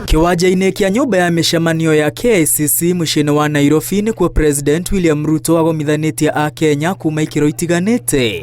Kĩwanja-inĩ kĩa nyũmba ya mĩcemanio ya KICC mũciĩ-inĩ wa Nairobi nĩkuo President William Ruto agomithanĩtie Akenya kuma ikĩro itiganĩte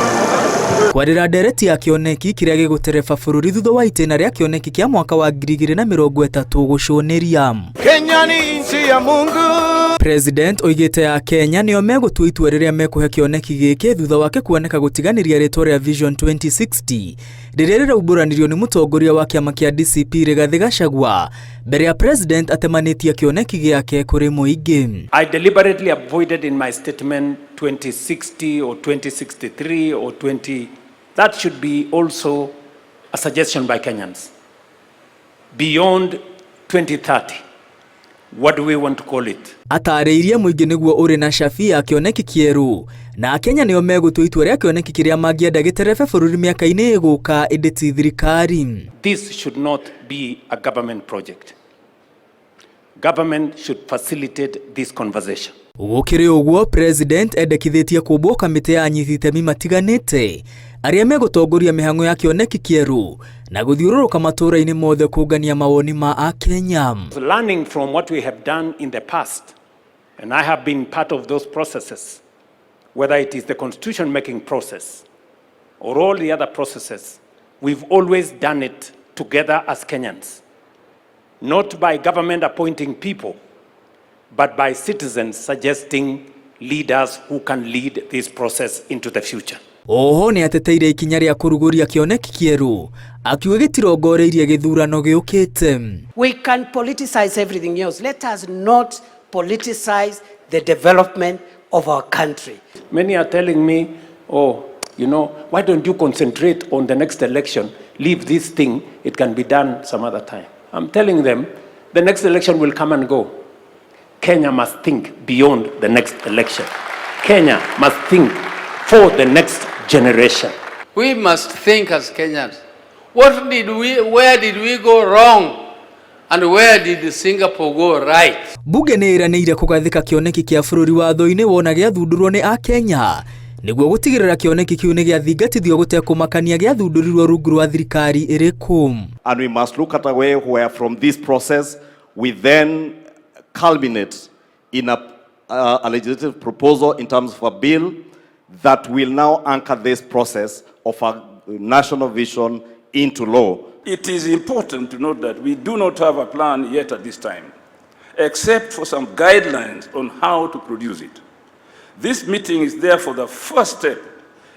kwarĩra ndereti ya kĩoneki kĩrĩa gĩgũtereba bũrũri thutha wa itĩna rĩa kĩoneki kĩa mwaka wa 2030 gũcũnĩria. Kenya ni nchi ya Mungu. President oigĩte Akenya nĩo megũtua itua rĩrĩa mekũhe kĩoneki gĩkĩ thutha wake kuoneka gũtiganĩria rĩtwa rĩa Vision 2060 rĩrĩa rĩraumbũranirio nĩ mũtongoria wa kĩama kĩa DCP Rigathĩ Gachagua mbere ya President atemanĩtie kĩoneki gĩake kũrĩ mũingĩ. I deliberately avoided in my statement 2060 or 2063 or 20. That should be also a suggestion by Kenyans. Beyond 2030, what do we want to call it? Atarĩirie mũingĩ nĩguo ũrĩ na cabi ya kĩoneki kĩerũ na Akenya nĩo megũtua itua rĩa kĩoneki kĩrĩa mangĩenda gĩterebe bũrũri mĩaka-inĩ ĩgũka ĩndĩ ti thirikari. This should not be a government project. Government should facilitate this conversation. Gũkĩrĩ ũguo, President endekithĩtie kũmbwo kamĩtĩ ya anyiti itemi matiganĩte arĩa megũtongoria mĩhang'o ya kĩoneki kĩerũ na gũthiũrũrũka matũũra-inĩ mothe kũngania mawoni ma Akenya. Learning from what we have done in the past, and I have been part of those processes, whether it is the constitution making process or all the other processes, we've always done it together as Kenyans. Not by government appointing people, but by citizens suggesting leaders who can lead this process into the future. Oho nĩ ateteire ikinya rĩa kũrugũria kĩoneki kĩerũ akiuga gĩtirongoreirie gĩthurano gĩũkĩte. We can politicize everything else. Let us not politicize the development of our country. Many are telling me, "Oh, why don't you concentrate on the next election? Leave this thing, it can be done some other time." I'm telling them the next election will come and go. Kenya must think beyond the next election. Kenya must think for the next generation. We must think as Kenyans. Where did we go wrong? And where did Singapore go right? Bunge nĩ ĩranĩire kũgathĩka kĩoneki kĩa bũrũri watho-inĩ wona gĩathundũrwo nĩ Akenya nĩguo gũtigĩrĩra kĩoneki kĩu nĩ gĩathingatithio gũtekũmakania gĩathundũrirwo rungu rwa thirikari ĩrĩkũ. And we must look at a way where from this process we then culminate in a legislative proposal in terms of a bill that will now anchor this process of a national vision into law. It is important to note that we do not have a plan yet at this time, except for some guidelines on how to produce it. This meeting is therefore the first step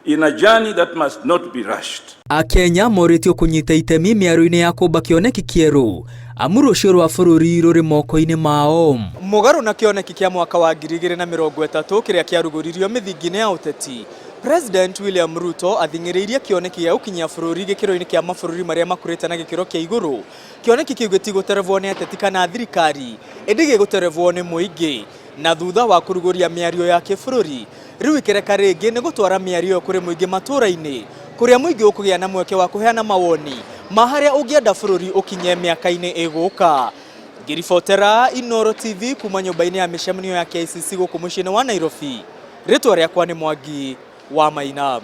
in a journey that must not be rushed. Akenya morĩtio kũnyita itemi mĩario-inĩ ya kũmba kĩoneki kĩerũ amu rũciũ rwa bũrũri rũrĩ moko-inĩ mao. Mũgarũ na kĩoneki kĩa mwaka wa 2030 kĩrĩa kĩarugũririo mĩthingi-inĩ ya ũteti, President William Ruto athing'ĩrĩirie kĩoneki gĩa gũkinyia bũrũri gĩkĩro-inĩ kĩa mabũrũri marĩa makũrĩte na gĩkĩro kĩa igũrũ. Kĩoneki kĩu gĩtigũterebwo nĩ ateti kana thirikari ĩndĩ gĩgũterebwo nĩ mũingĩ na thutha wa kũrugũria mĩario ya kĩbũrũri rĩu ikereka rĩngĩ nĩ gũtwara mĩario ĩyo kũrĩ mũingĩ matũũra-inĩ kũrĩa mũingĩ ũkũgĩa na mweke wa kũheana mawoni ma harĩa ũngĩenda bũrũri ũkinye mĩaka-inĩ ĩgũka. Ngĩribotera Inooro TV kuma nyũmba-inĩ ya mĩcemanio ya KICC gũkũ mũciĩ-inĩ wa Nairobi, rĩtwa rĩakwa nĩ Mwangi wa Maina.